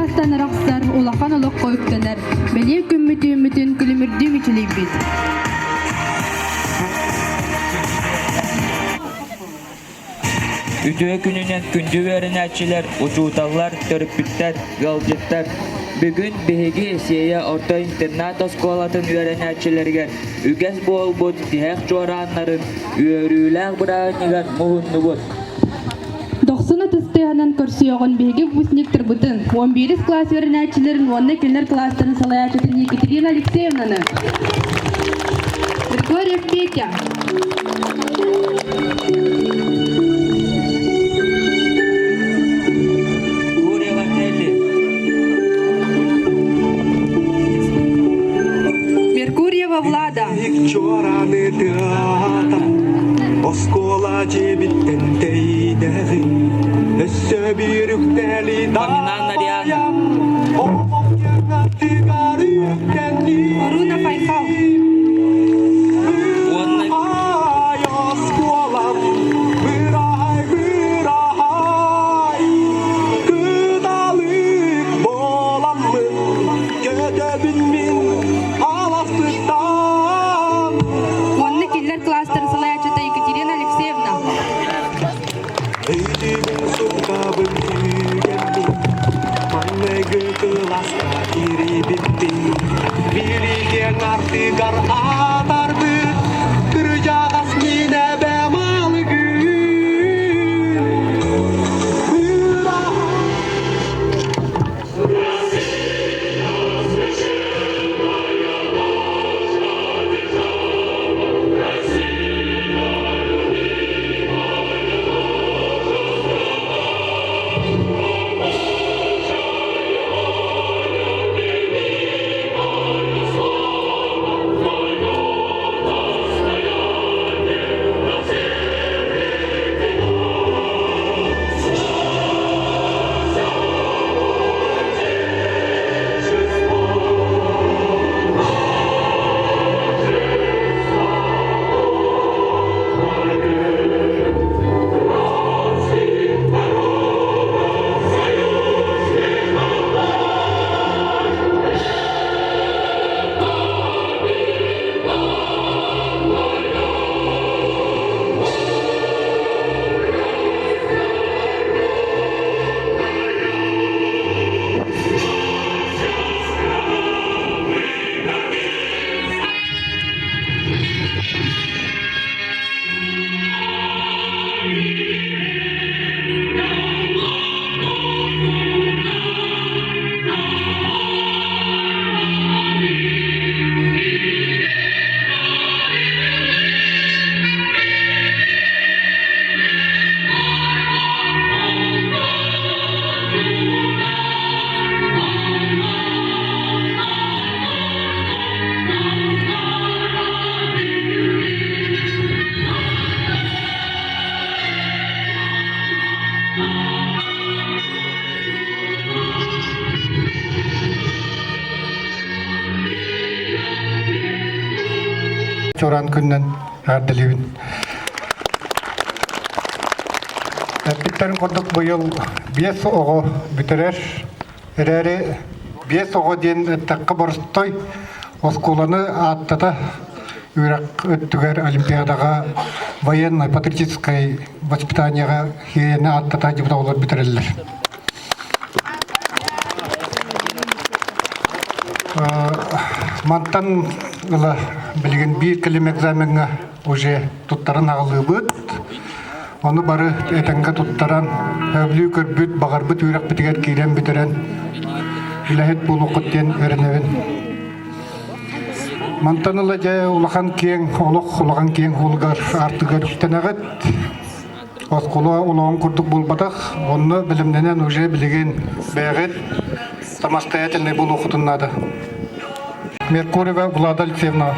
кылаастан арахсар, улахан олоххо үктэнэр, бэлиэ күммүт үүммүтүн күлүмүрдүү мичилийбит. Үтүө күнүнэн күндү үөрэнээччилэр, учууталлар, төрөппүттэр, ыалдьыттар! Бүгүн биһиги Сиэйэ орто интернат оскуолатын үөрэнээччилэригэр үгэс буолбут тиһэх чуорааннарын үөрүүлээх бырааһынньыгар муһуннубут. Дохсун ытыс тыаһынан көрсүөҕүн биһиги выпускниктарбытын, 11 кылаас үөрэнээччилэрин уонна кинилэр кылаастарын салайааччытын Екатерина Алексеевнаны, Григорьев Петя, Гурьева Нелли, Меркурьева Влада, Чуораны тыата Оскуола дьиэбиттэн тэйдэҕин Өссө биир үктэли Фомина Нарьяна, Оруна Пайхал, уонна Оскуолам быраһай быраһай Кыталык буоламмын Көтөбүн мин аласпыттан Уонна кинилэр кылаастарын салайааччыта Екатерина Алексеевна. Өйдүүбүн сумкабын сүүгэммин Маҥнайгы кылааска киирибиппин Билигин артыгар атарбыт Кырдьаҕас мин эбэм алгыыр Чоран күннэн эҕэрдэлиибин. Эппиттэрин курдук быйыл биэс оҕо бүтэрэр. Эрээри биэс оҕо диэн эттэххэ боростой оскуоланы ааттата үөрэх өттүгэр олимпиадаҕа военно-патриотическай воспитаниеҕа хиэни ааттата дьыбыт оҕолор бүтэрэллэр. Мантан ыла билигин биир кэлим экзамеҥҥа уже туттаран аҕалыыбыт. Ону бары этэҥҥэ туттаран, сөбүлүү көрбүт, баҕарбыт үөрэхпитигэр киирэн бүтэрэн, үлэһит буолуоххут диэн эрэнэбин. Мантан ыла дьэ улахан киэҥ олох улахан киэҥ уолугар аартыгар үктэнэҕит. Оскуола олоҕун курдук буолбатах, онно бэлэмнэнэн уже билигин бэйэҕит самостоятельный буолуоххутун наада. Меркурьева Влада Алексеевна.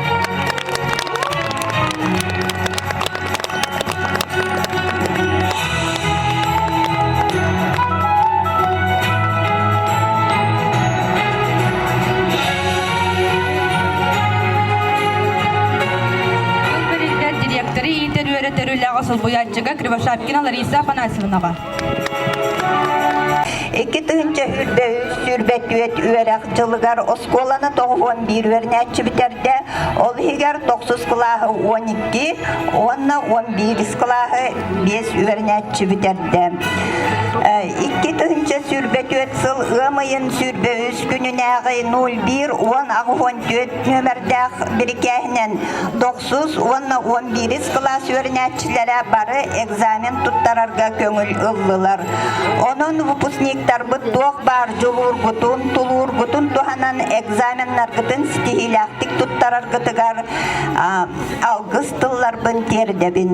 Тыл бэриллэр дириэктэри иитэр үөрэтэр үлэҕэ солбуйааччыга Кривошапкина Лариса Афанасьевнаҕа. 2023 үөрэх дьылыгар оскуоланы 91 үөрэнээччи бүтэрдэ, ол иһигэр тохсус кылааһы 12 уонна 11 кылааһы 5 үөрэнээччи бүтэрдэ. 2024 сыл ыам ыйын 23 күнүнээҕи 01 10 нүөмэрдээх бирикээһинэн тохсус уонна 11 кылаас үөрэнээччилэрэ бары экзамен туттарарга көҥүл ыллылар. Онон выпускниктарбыт туох баар дьулуургутун, тулуургутун туһанан экзаменнаргытын ситиһиилээхтик туттараргытыгар алгыс тылларбын тиэрдэбин.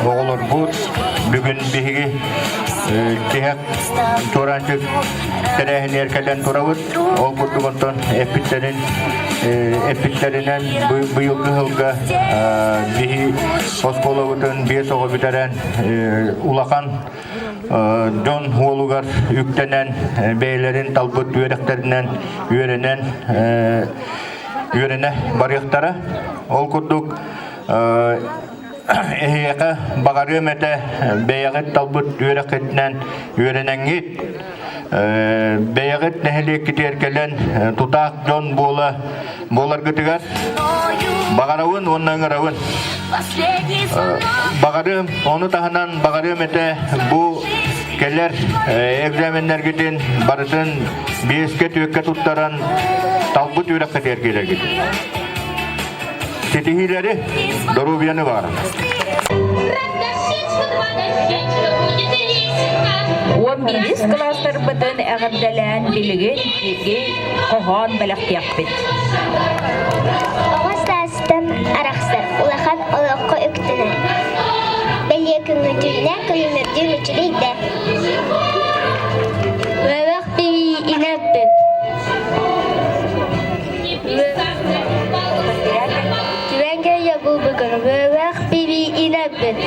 Оҕолорбут бүгүн биһиги тиһэх чуораанчык тэрээһинигэр кэлэн турабыт. Ол курдук онтон эппиттэрин эппиттэринэн быйылгы сылга биһи оскуолабытын биэс оҕо бүтэрэн улахан дьон уолугар үктэнэн бэйэлэрин талбыт үөрэхтэринэн үөрэнэн үөрэнэ барыахтара. Ол курдук эһиэхэ баҕарыам этэ бэйэҕит талбыт үөрэххитинэн үөрэнэҥҥит бэйэҕит нэһилиэккитигэр кэлэн тутаах дьон буола буоларгытыгар баҕарабын уонна ыҥырабын. Баҕарыам, ону таһынан баҕарыам этэ бу кэлэр экзаменнэргитин барытын биэскэ-түөккэ туттаран талбыт үөрэххитигэр киирэргит. Ситиһиилэри, доруобуйаны баҕарабын. Уон биирис кылаастарбытын эҕэрдэлээн билигин биһиги хоһоон бэлэхтиэхпит. Оҕо саастан арахсар, улахан олоххо үктэнэр. Бэлиэ күҥҥүтүнэн күлүмүрдүү үчүгэй да. Үөрэх инэппит. Түбэнгэ ябылбыгар үөрэх бири инэппит.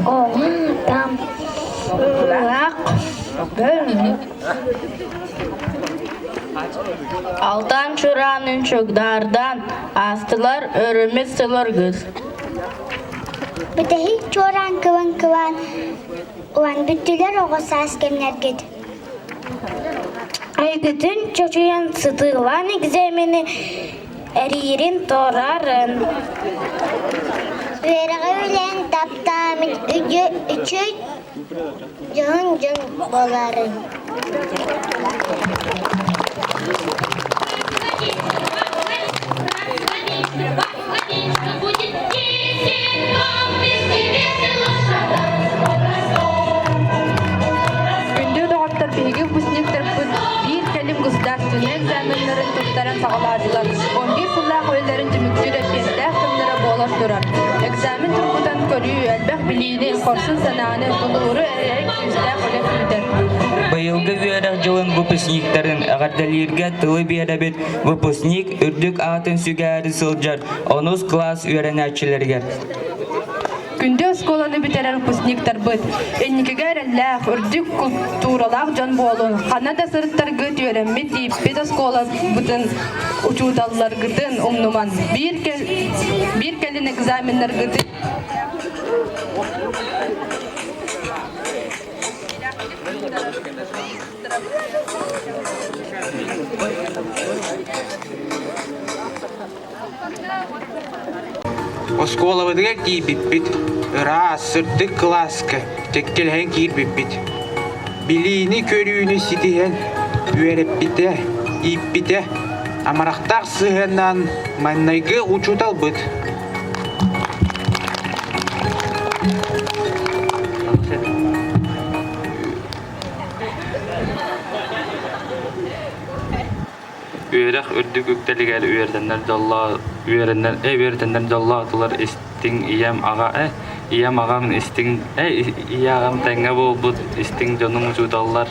Оҕо там Алтан чураанын чугдаардан аастылар өрүмүт сылыргыс. Бүтэһик чуораан кылаҥ-кылаан ылан бүттүлэр оҕо саас кэмнэргит. Айгытын чочуйан сытыылаан экзамени эрийэрин туорарын. Үөрэҕи үлээн таптааммыт үчүгэй дьоһун дьон буоларын. Күндү доҕоттор, биһиги выпускниктарбыт биир кэлим государственнай экзаменнарын туттаран саҕалаатылар. 11 сыллаах үлэлэрин түмүктүүр эппиэттээх кэмнэрэ буолан турар. Экзамен тургутан көрүү, элбэх билиини, хорсун санааны, тулууру эрэйэр күүстээх үлэ күүтэр. Быйылгы үөрэх дьылын выпускниктарын эҕэрдэлииргэ тылы биэрэбит выпускник үрдүк аатын сүгээри сылдьар онус кылаас үөрэнээччилэригэр. Күндү оскуоланы бүтэрэр выпускниктарбыт, инникигэ эрэллээх, үрдүк култууралаах дьон буолун, ханна да сырыттаргыт үөрэммит, ииппит оскуолабытын, учууталларгытын умнуман, биир, кэл, биир кэлин экзаменнаргытын Оскуолабытыгар тиийбиппит, ыраас, сырдык кылааска кэккэлэһэн киирбиппит. Билиини-көрүүнү ситиһэн үөрэппитэ, ииппитэ, амарахтаах сыһыаннаан маҥнайгы учууталбыт. Үөрэх үрдүк үктэлигэр үөрэтэннэр дьоллоо үөрэннэр э үөрэтэннэр дьоллоотулар истиҥ ийэм аҕа э ийэм аҕам истиҥ э ийэ аҕам тэҥҥэ буолбут истиҥ дьонум учууталлар.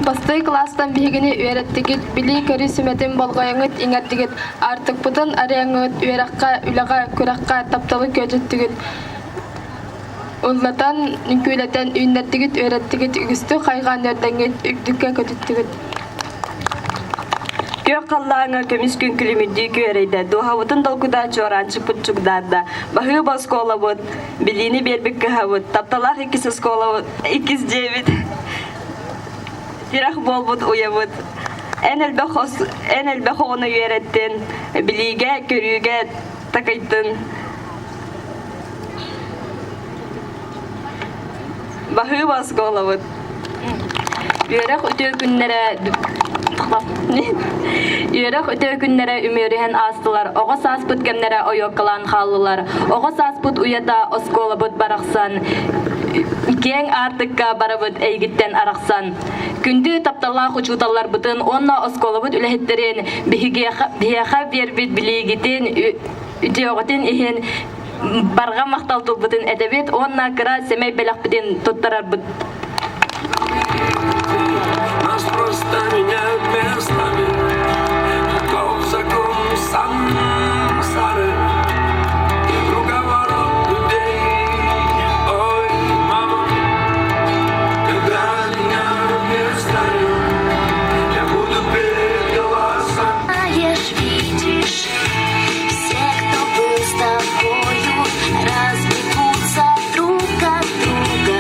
Бастакы кылаастан биһигини үөрэттигит, билии-көрүү сүмэтин болҕойоҥҥут иҥэрдигит, аартыкпытын арыйаҥҥыт, үөрэххэ, үлэҕэ, күрэххэ тапталы күөдьүттүгүт. Ыллатан, үҥкүүлэтэн үүннэрдигит, үөрэттигит, үгүстүк хайҕаан үөрдэҥҥит, үрдүккэ көтүттүгүт. Күөх халлааҥҥа көмүс күн күлүмүрдүү күөрэйдэ, дууһабытын долгута чуораанчыкпыт чугдаарда. Баһыыба оскуолабыт, билиини биэрбит кыһабыт, тапталаах иккис оскуолабыт, иккис дьиэбит, тирэх буолбут уйабыт. Эн элбэх, эн элбэх оҕону үөрэттин, билиигэ, көрүүгэ такайдын. Баһыыба оскуолабыт. Үөрэх үтүө күннэрэ Үөрэх үтүө күннэрэ үмүөрүһэн аастылар, оҕо сааспыт кэмнэрэ ойуоккалаан хааллылар. Оҕо сааспыт уйата оскуолабыт барахсан, киэҥ аартыкка барабыт эйигиттэн арахсан. Күндү тапталлаах учууталларбытын уонна оскуолабыт үлэһиттэрин биһиэхэ биэрбит билиигитин, үтүөҕүтүн иһин барҕа махтал тылбытын этэбит уонна кыра сэмэй бэлэхпитин туттарарбыт. Нас просто меняют местами. Таков закон сансары и круговорот людей. Ой, мама, когда меня не станет, я буду петь голосами. Знаешь, видишь, все, кто был с тобою, разбегутся друг от друга.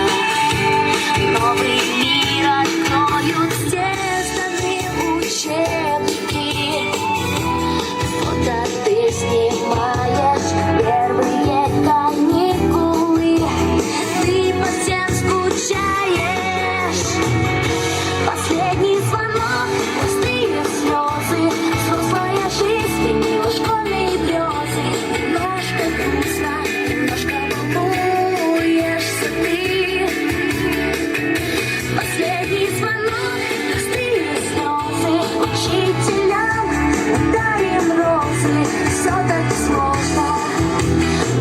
Новый мир откроют все старые учебники. Фото ты снимаешь первые каникулы. Ты по всем скучаешь. Последний звонок, пустые слезы, взрослая жизнь сменила школьные грезы. Немножко грустно, немножко волнуешься ты. Последний звонок, пустые слезы, учителям дарим розы. Все так сложно,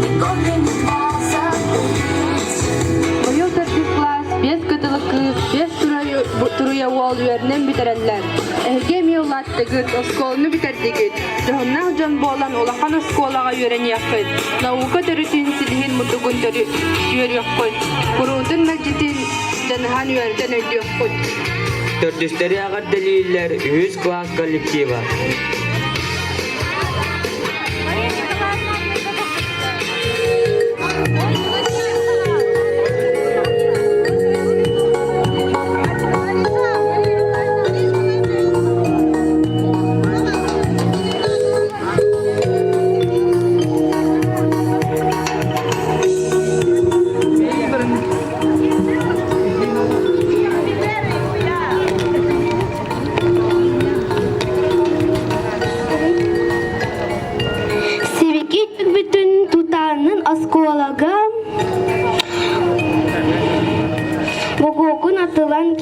ни годы, ни два забыть. Быйыл төрдүс кылаас биэс кытылык кыыс, биэс туруйа уол үөрэнэн бүтэрэллэр. Эһиги эмиэ улааттыгыт, оскуоланы бүтэрдигит. Дьоһуннаах дьон буолан улахан оскуолаҕа үөрэниэххит, наука төрүтүн силиһин мутугун үөрүөххүт, куруутун мэлдьитин дьаныһан үөрэтэн өйдүөххүт. Төрдүстэри эҕэрдэлииллэр үһүс класс коллектива.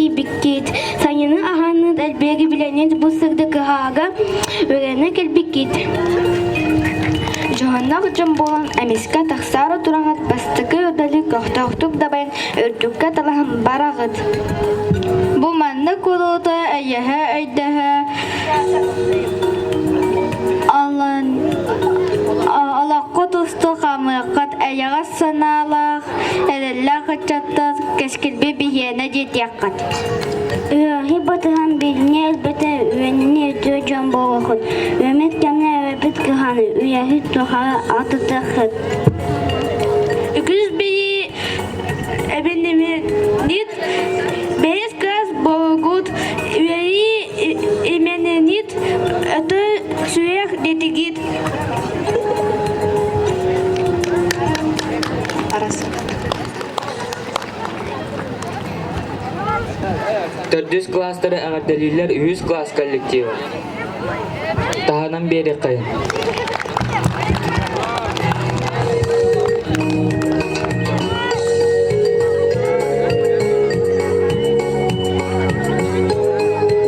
киирбиккит, сайыны аһаанныт элбиэги билэннит бу сырдык ыһаага үөрэнэ кэлбиккит. Дьоһуннаах дьон буолан эмискэ тахсаары тураҕыт бастакы үрдэли көхтөөхтүк дабайан үрдүккэ талаһан бараҕыт. Бу маннык курууту эйэһэ өйдөһө алын олоххо тусту хамыаххыт эйэҕэс санаалаах, эрэллээх ыччаттар кэскилби биһиэнэ диэтиэххит. Ыаһы батыһан билиҥҥи элбэтэ үөнүнү үтүө дьон буолуоххут, үөммүт кэмҥэ эбэбит кыһаны, үйэһит тухары атытыаххыт. Үгүс бии эбиннит бэйэс кыас буолгут үөрии именинит өтө сүрэх дэтигит. Төрдүс класстары эҕэрдэлииллэр үһүс класс коллектива. Таһынан биэриэххэйин.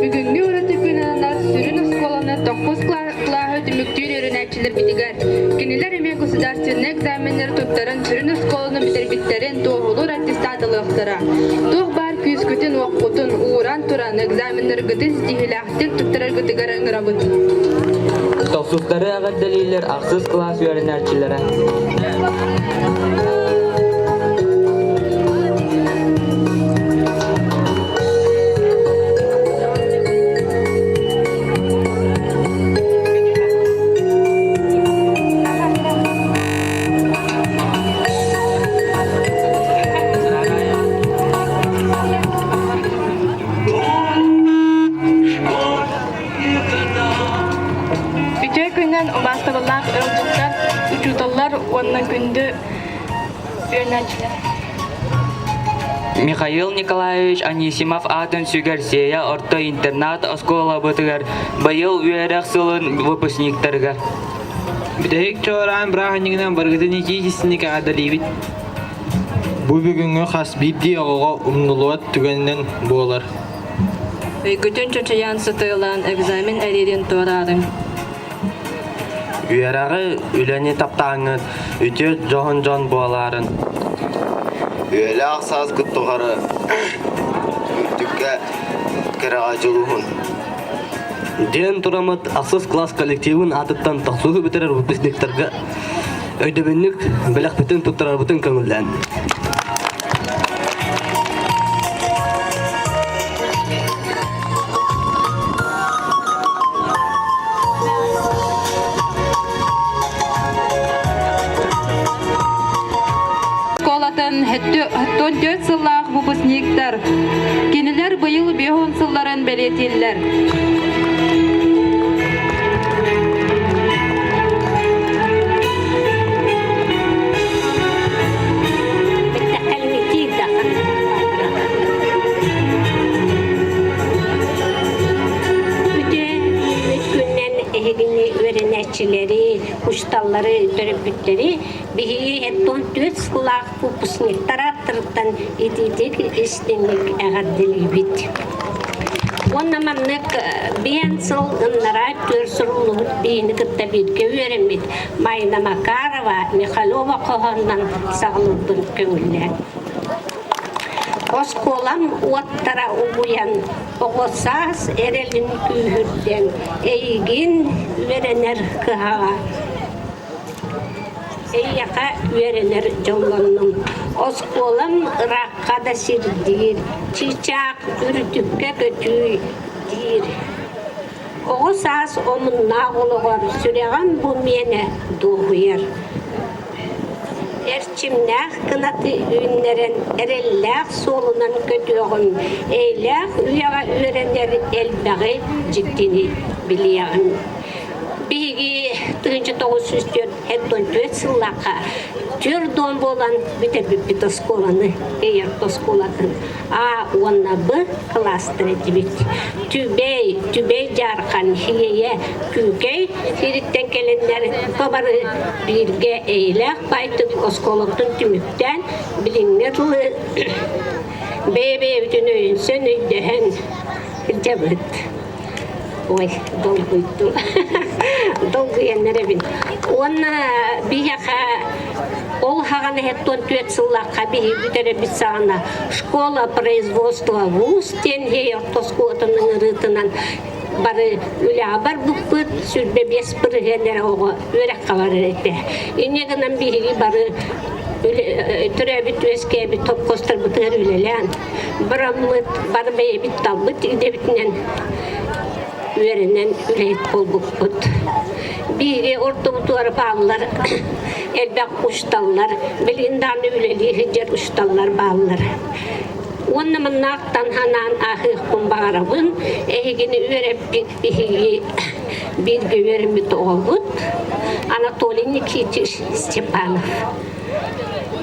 Бүгүҥҥү ураты күн сүрүн оскуоланы тохсус кылааһы түмүктүүр үөрэнээччилэрбитигэр кинилэр эмиэ государственнай экзаменнары туттаран сүрүн оскуоланы бүтэрбиттэрин туоһулуур аттестат ылыахтара. Туох баар күүскүтүн-уоххутун ууран туран экзаменнаргытын ситиһиилээхтик туттараргытыгар ыҥырабыт. Тохсустары эҕэрдэлииллэр ахсыс кылаас үөрэнээччилэрэ. Үтүө күнүнэн убаастабыллаах ыалдьыттар, учууталлар уонна күндү үөрэнээччилэр. Михаил Николаевич Анисимов аатын сүгэр Сиэйэ орто интернат оскуолабытыгар быйыл үөрэх сылын выпускниктарыгар Бүтэһик чуораан бырааһынньыгынан барыгытын итии-истиҥник эҕэрдэлиибит. Бу бүгүҥҥү хас биирдии оҕоҕо умнуллубат түгэнинэн буолар. Өйгүтүн чочуйан сытыылаан экзамен эриирин туораарыҥ. Үөрэҕи, үлэни таптааҥҥыт, үтүө дьоһун дьон буолаарын. Үөлээх сааскыт тухары үрдүккэ кэрэҕэ дьулуһун. Диэн тураммыт ахсыс класс коллективын аатыттан тохсуһу бүтэрэр выпускниктарга өйдөбүнньүк бэлэхпитин туттарарбытын көҥүллээн. Школатын 74 сыллаах выпускниктар. Кинилэр быйыл 50 сылларын бэлиэтииллэр. Үтүө күннэн эһигини үөрэнээччилэри, учууталлары, төрөппүттэри биһиги еттон түөрт сыллаах выпускниктар ааттарыттан итиитик истиҥник эҕэрдэлиибит. Уонна маннык биэн сыл ыннараа түөр суруллубут биһини кытта бииргэ үөрэммит Майна Макарова Михалева хоһоонунан саҕалыырбын көҥүллээн. Оскуолам уоттара угуйан, оҕо саас эрэлин күүһүрдэн, эйигин үөрэнэр кыһаҕа Эйиэхэ үөрэнэр дьоллоннум. Оскуолам ыраахха да сирдиир, чыычаах үрдүккэ көтүү диир. Оҕо саас омуннаах олоҕор сүрэҕим бу миэнэ дуоһуйар. Эрчимнээх кынаты үүннэрэн эрэллээх суолунан көтүөҕүм, эйэлээх үйэҕэ үөрэнэр элбэҕи дьиктини билиэҕим. Биһиги 1904 сыллаахха түөрт дом буолан бүтэрбиппит оскуоланы, Эйэрт оскуолатын А уонна Б кылаастар этибит. Түбэй, Түбэй Дьаархан, Хиэйэ, Күүкэй сириттэн кэлэннэр бары бииргэ эйэлээх байтык оскуолабытын түмүктээн билиҥҥи тылы Бэйэ-бэйэбитин өйөнсөн, өйдөһөн сылдьабыт. Ой, долгуйдум. Долгуйан эрэбин. Уонна биһиэхэ ол хаҕан эһэттон түөрт сыллаахха биһи бүтэрэрбит саҕана школа производства вуз диэн иһи ортоскуотун ыҥырыытынан бары үлэҕэ барбыппыт 25% эрэ оҕо үөрэххэ барар этэ. Инньэ гынан биһиги бары төрөөбүт үөскээбит топкостарбытыгар үлэлээн бараммыт, бары бэйэбит талбыт идэбитинэн үөрэнэн үлэһит буолбуппут. Биһиги ортобутугар бааллар элбэх учууталлар, билигин даҕаны үлэлии сылдьар учууталлар бааллар. Уонна маннаахтан ханаан ааһыахпын баҕарабын, эһигини үөрэппит биһиги бииргэ үөрэммит оҕобут Анатолий Никитич Степанов.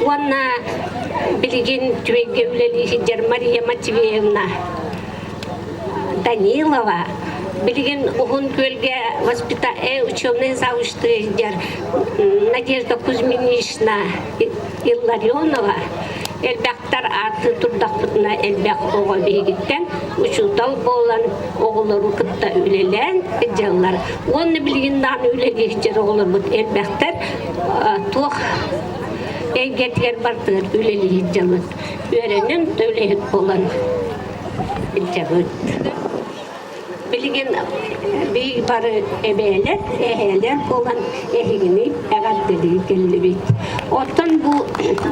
Уонна билигин Түбэйгэ үлэлии сылдьар Мария Матвеевна Данилова билигин Уһун Күөлгэ воспита учебный завучтыы сылдьар Надежда Кузьминична Илларионова элбэхтэр ааттыы турдахпытына элбэх оҕо биһигиттэн учуутал буолан оҕолору кытта үлэлээн сылдьаллар. Уонна билигин даҕаны үлэлии сылдьар оҕолорбут элбэхтэр туох эйгэтигэр бартыгар үлэлии сылдьабыт. Үөрэнэн да үлэһит буолан сылдьабыт. Билигин биһиги бары эбээлэр, эһээлэр буолан эһигини эҕэрдэлии кэллибит. Оттон бу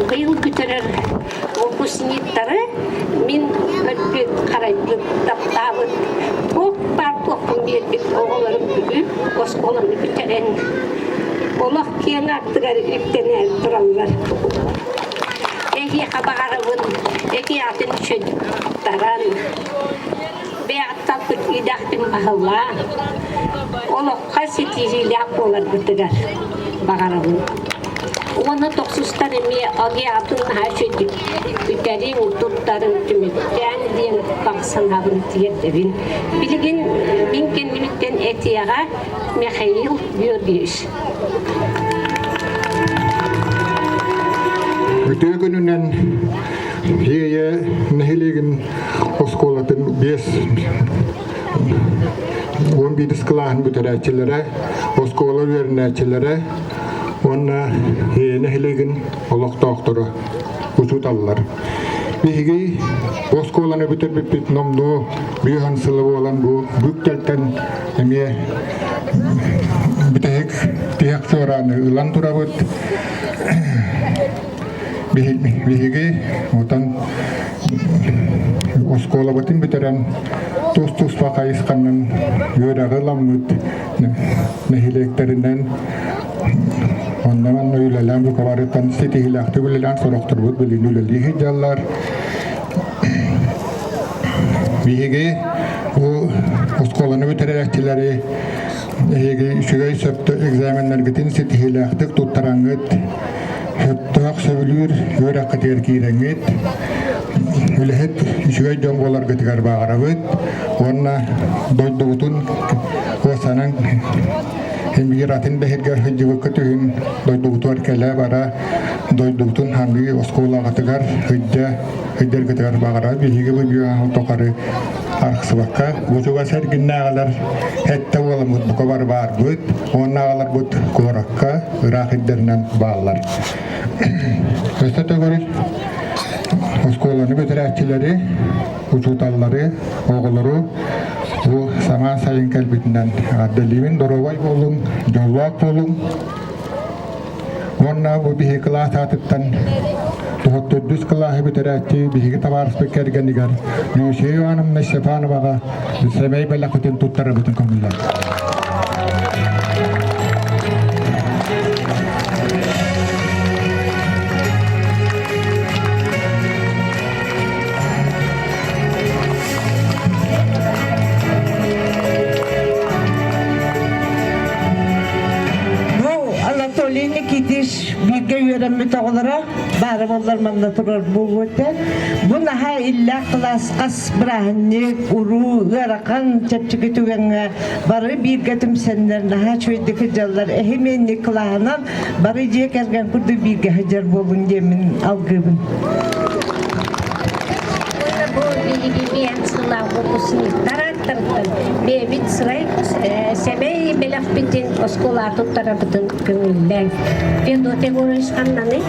быйыл бүтэрэр выпускниктары мин көрбүт, харайбыт, таптаабыт, туох баар туохпун биэрбит оҕолорум бүгүн оскуоланы бүтэрэн олох киэҥ аттыгар үктэнэ тураллар. Эһиэхэ баҕарабын, эти атын үчүгэй бэйэҕиттэн идэхпин баһылаа, олоххо ситиһиилээх буоларгытыгар баҕарабын. Уонна тохсустар эмиэ агиатын наһаа үчүгэй бүтэриҥ, туттарыҥ түмүктээн диэн баҕа санаабын тиэрдэбин. Билигин мин кэннибиттэн этиэҕэ Михаил Георгиевич. Үтүө күнүнэн Иэйэ нэһилиэгин оскуолатын 5 11 кылааһын бүтэрээччилэрэ, оскуола үөрэнээччилэрэ уонна Иэйэ нэһилиэгин олохтоохторо, учууталлар. Биһиги оскуоланы бүтэрбиппит номнуо бүүһэн сылы буолан бу бүктэлтэн эмиэ бүтэһик тиһэх чуорааны ылан турабыт. Биһиги отон оскуолабытын бүтэрэн тус-туспа хайысханан үөрэҕи ыламмыт нэһилиэктэринэн онно манна үлэлээн бука барыттан ситиһиилээхтик үлэлээн сорохторбут билигин үлэлии сылдьаллар. Биһиги бу оскуоланы бүтэрээччилэри эһиги үчүгэй сөптө экзаменнаргытын ситиһиилээхтик туттараҥҥыт сөптөөх сөбүлүүр үөрэххитигэр киирэҥҥит үлэһит үчүгэй дьон буоларгытыгар баҕарабыт уонна дойдубутун куосанан биир атын бэһиргэр сылдьыбыккыт үһүн дойдубутугар кэлэ бара дойдубутун ханыы оскуолаҕытыгар сылдьа сылдьаргытыгар баҕара биһиги бу тухары арахсыбакка бу чугас эргиннээҕилэр эттэ буоламмыт бука бары баарбыт уонна аҕаларбыт куоракка ыраах ирдэринэн бааллар. Өссө төгүрүк оскуоланы бүтэрээччилэри, учууталлары, оҕолору бу саҥа сайын кэлбитинэн эҕэрдэлиибин. Доруобай буолуҥ, дьоллоох буолуҥ. Уонна бу биһиги кылаас аатыттан төрдүс кылааһы бүтэрээччи биһиги табаарыспыт кэргэнигэр Люция Ивановна Степановаҕа сэмэй бэлэхпитин туттарабытын көҥүллэр. Бу Анатолий Никитич бииргэ үөрэммит оҕолоро баара буоллар манна турар буолуо этэ. Бу наһаа иллээх кылаас хас бырааһынньык, уруу, ыарахан чэпчэки түгэҥҥэ бары бииргэ түмсэннэр наһаа үчүгэйдик сылдьаллар. Эһи кылааһынан бары дьиэ кэргэн курдук бииргэ сылдьар буолун диэммин алгыыбын. Бу биһиги биэн сыллаах выпускниктар ааттарыттан бэйэбит сырай сэмэй бэлэхпитин оскуола туттарабытын көҥүллээн. Федот Егорович ханнаный?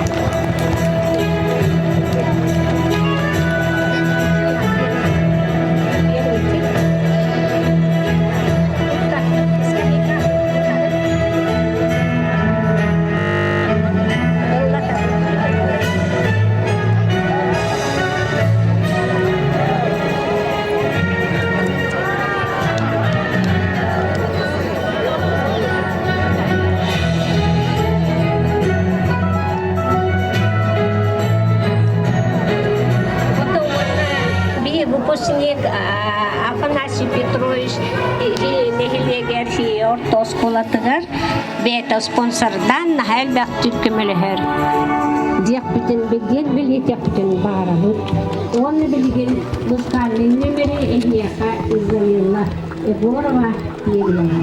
Биһи выпускник Афанасий Петрович нэһилиэгэр орто оскуолатыгар бэйэтэ спонсордаан наһаа элбэхтик көмөлөһөр. Диэхпитин билиэн билиэтэхпитин баарабыт. Уонна билигин музыкальный нүмери эһиэхэ Израила Егорова биэриэҕэ.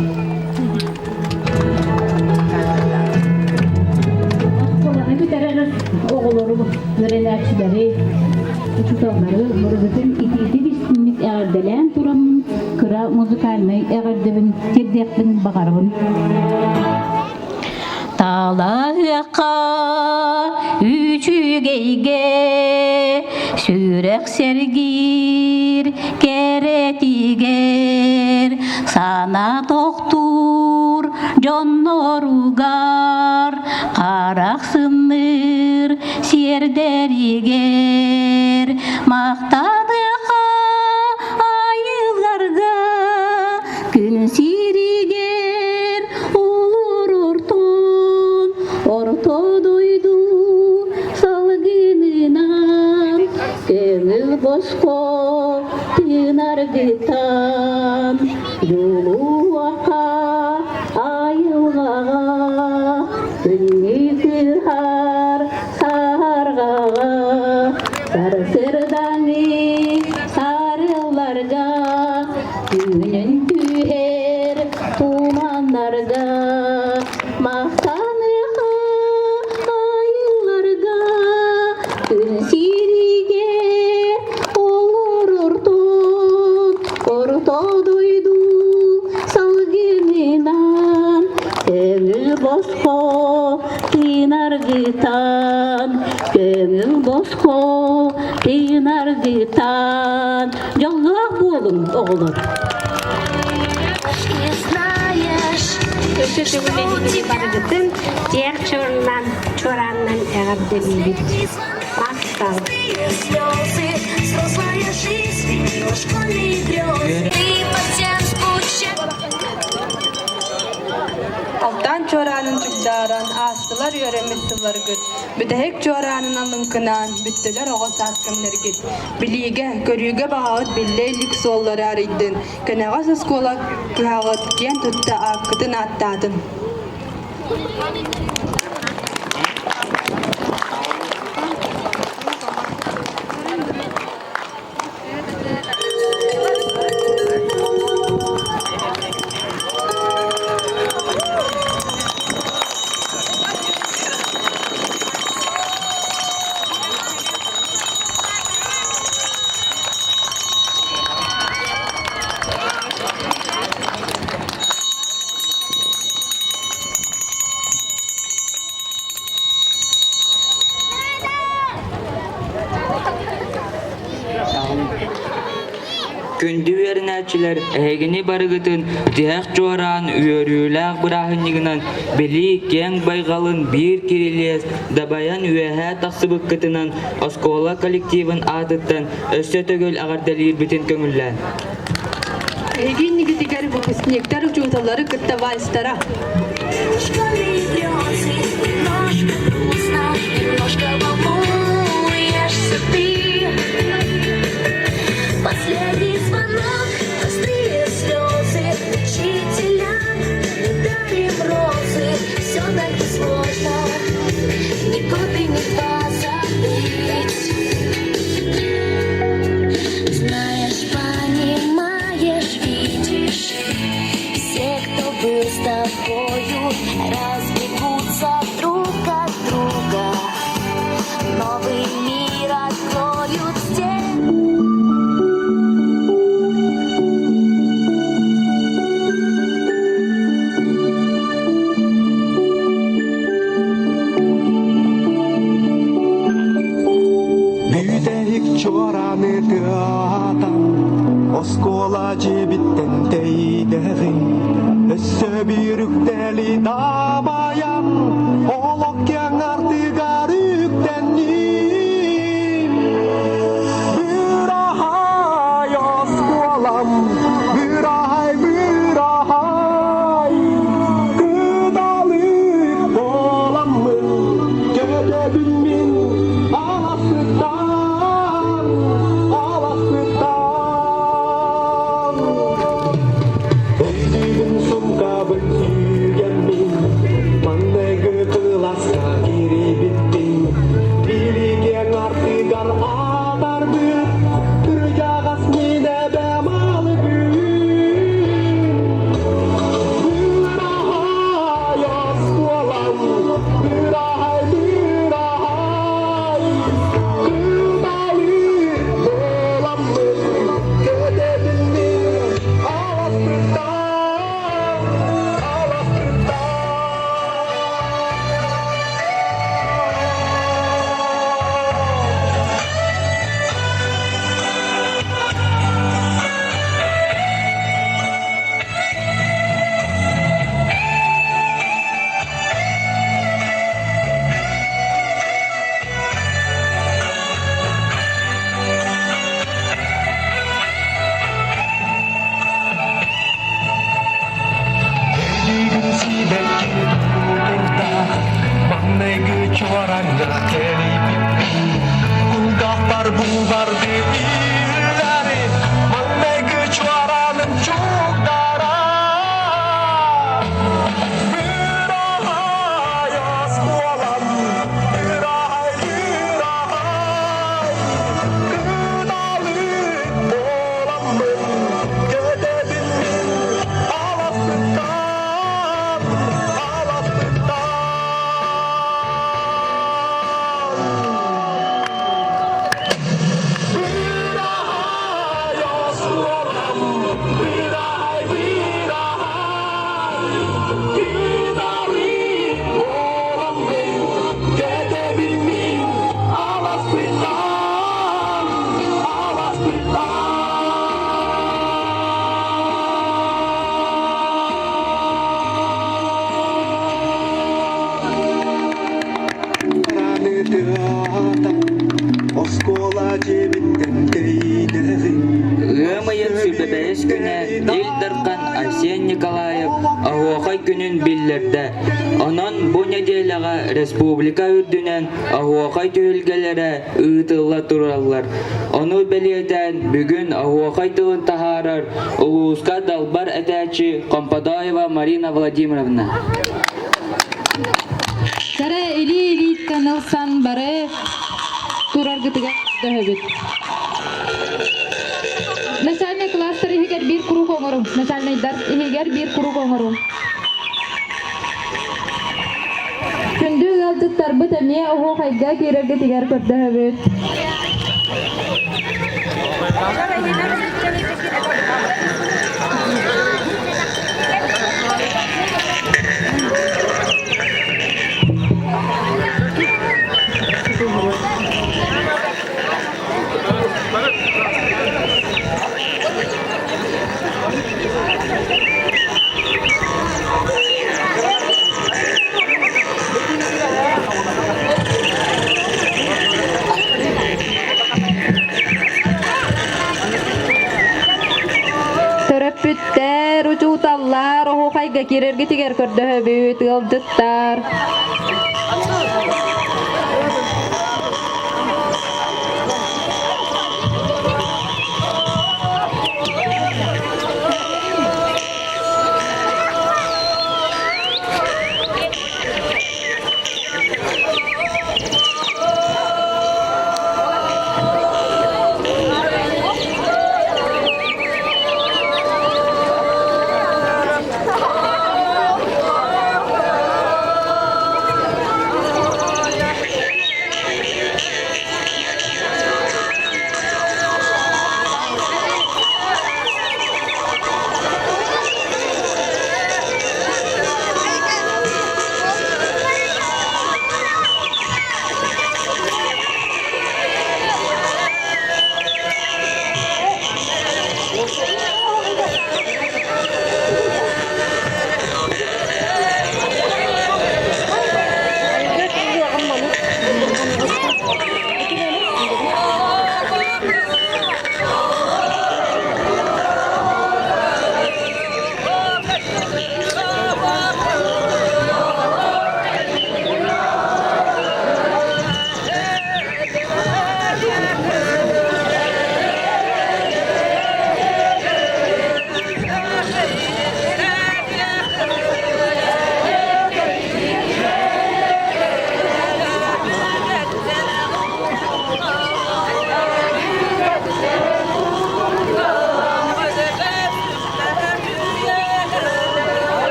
Оскуоланы бүтэрэр оҕолору, үөрэнээччилэри, учууталлары барыбытын итиитик истинник эҕэрдэлээн тураммын кыра музыкальнай эҕэрдэбин тиэрдиэхпин баҕарабын. Талаһыахха үчүгэйгэ сүрэх сэргиир кэрэтигэр санаа тохтуур дьонноругар харах сынныыр сиэрдэригэр махтаныахха айылларга күн сиригэр олорортон орто дойду салгынынан көҥүл босхо тыынаргытан дьулуохха айылҕаҕа күннүү кыыһар саһарҕаҕа сарсырдаҥы сарылларга Түүнүн түһэр туманнарга махтаныха айыларга күн сиригэр олорортон орто дойду салгынынан көҥүл босхо тыынаргытан көҥүл босхо тыынаргытан Дьоллоох буолуҥ, оҕолор! Өссө төгүл эһигини барыгытын тиэх чуорунан, чуораанынан эҕэрдэлиибит. Махтал! Алтан чуораанын чугдааран аастылар үөрэммит сылларгыт, бүтэһик чуораанынан лыҥкынаан бүттүлэр оҕо саас кэмнэргит. Билиигэ, көрүүгэ баҕаҕыт биллэ илик суоллары арыйдын, кэнэҕэс оскуола кыһаҕыт киэн тутта ааккытын ааттаатын. Күндү үөрэнээччилэр, эһигини барыгытын тиһэх чуораан үөрүүлээх бырааһынньыгынан Билии киэҥ байҕалын биир кирилиэс дабайан үөһээ тахсыбыккытынан оскуола коллективын аатыттан өссө төгүл эҕэрдэлиирбитин көҥүллээн. Эһиги иннигитигэр выпускниктар учууталлары кытта вальстара. Последний звонок, простые слезы учителям дарим розы, все так сложно, ни год и ни два забыть. Знаешь, понимаешь, видишь, все, кто был с тобою, разбегутся друг от друга. тыатан, оскуола дьиэбиттэн тэйдэҕин. Өссө биир үктэли дабайан, олох киэҥ артыгар үктэнним. Быраһай оскуолам, быраһай, быраһай, кыдалык буоламмын, көтөбүн мин аласпыттан, аласпыттан. Өйдүүбүн сумкабын сүгэммин, манныгы кыласка кирибиппин, билигин артыгар атарбыт, кырдьаҕас мин эбэм алыбын. Быраһай оскуолам, быраһай, быраһай, кыталык буоламмын, көтөбүн мин аласпыттан, аласпыттан. Өйдүүгүн сибэкки тутурдаах, маҥнайгы чуораҥҥа кэлиппин. Кулгаахпар булбарды иһиллэри, маҥнайгы чуораным чугдара. Быраһай оскуолам, быраһай, быраһай, кыдалык буоламмын, көтөбүн мин аласпыттан, аласпыттан. Быраһай оскуолам, быраһай, быраһай, кыдалык буоламмын, көтөбүн мин аласпыттан, аласпыттан. Оскуола дьиэбиттэн тэйдэҕин. Ыам ыйын сүбэбэйэс күнэ Ил Дархан Айсен Николаев Оһуохай күнүн биллэрдэ. Онон бу нэдиэлэҕэ республика үрдүнэн оһуохай түһүлгэлэрэ ыытылла тураллар. Ону бэлиэтээн бүгүн оһуохай тылын таһаарар улууска далбар этээччи Хомподоева Марина Владимировна. Сара илии-илииттэн ылсан бары тураргытыгар дөһөбүт. Начальный класстар иһигэр биир круг оҥоруҥ. Начальныйдар иһигэр биир круг оҥоруҥ. Күндү ыалдьыттарбыт эмиэ оһуохайга киирэргитигэр көрдөһөбүт. Төрөппүттэр, учууталлар оһуохайга киирэргитигэр көрдөһөбүт, ыалдьыттар.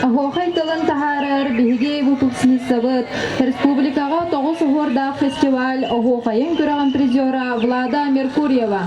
Оһуохай тылын таһаарар биһиги выпускницабыт республикаҕа тоҕус оһуордаах фестиваль оһуохайын күрэҕин призера Влада Меркурьева.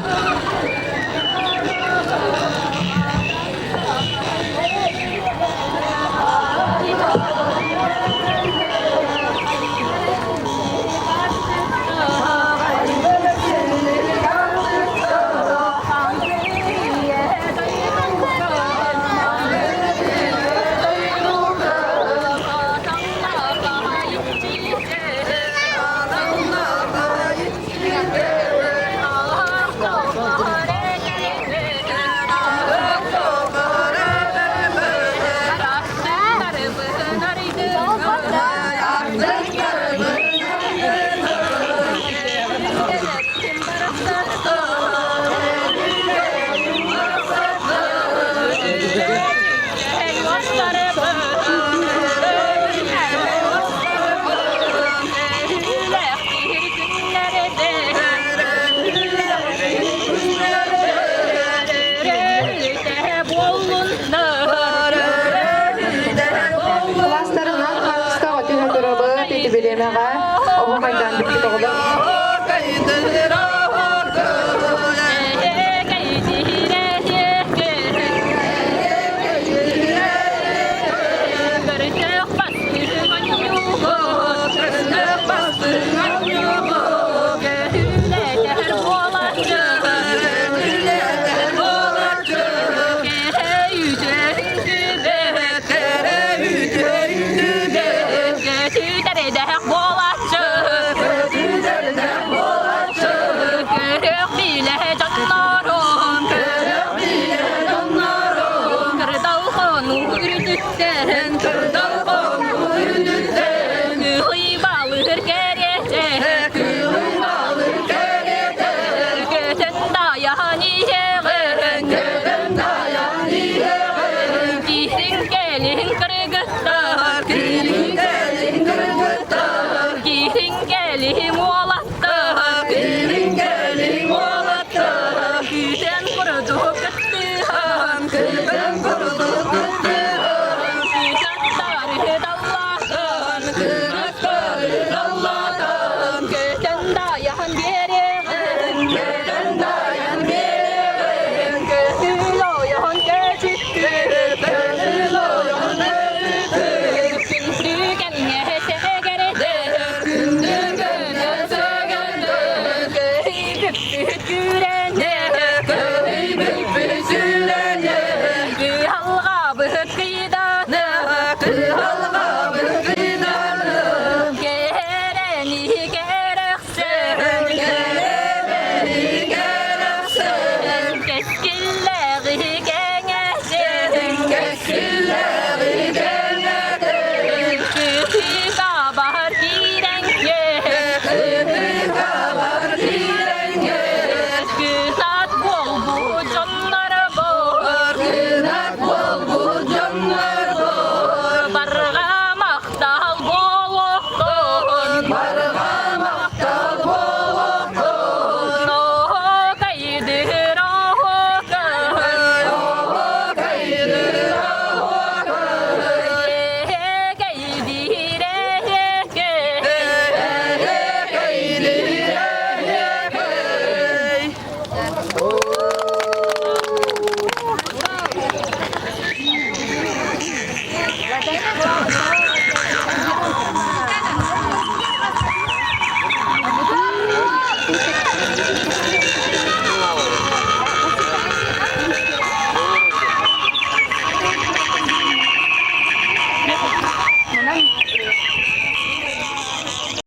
оҕолор.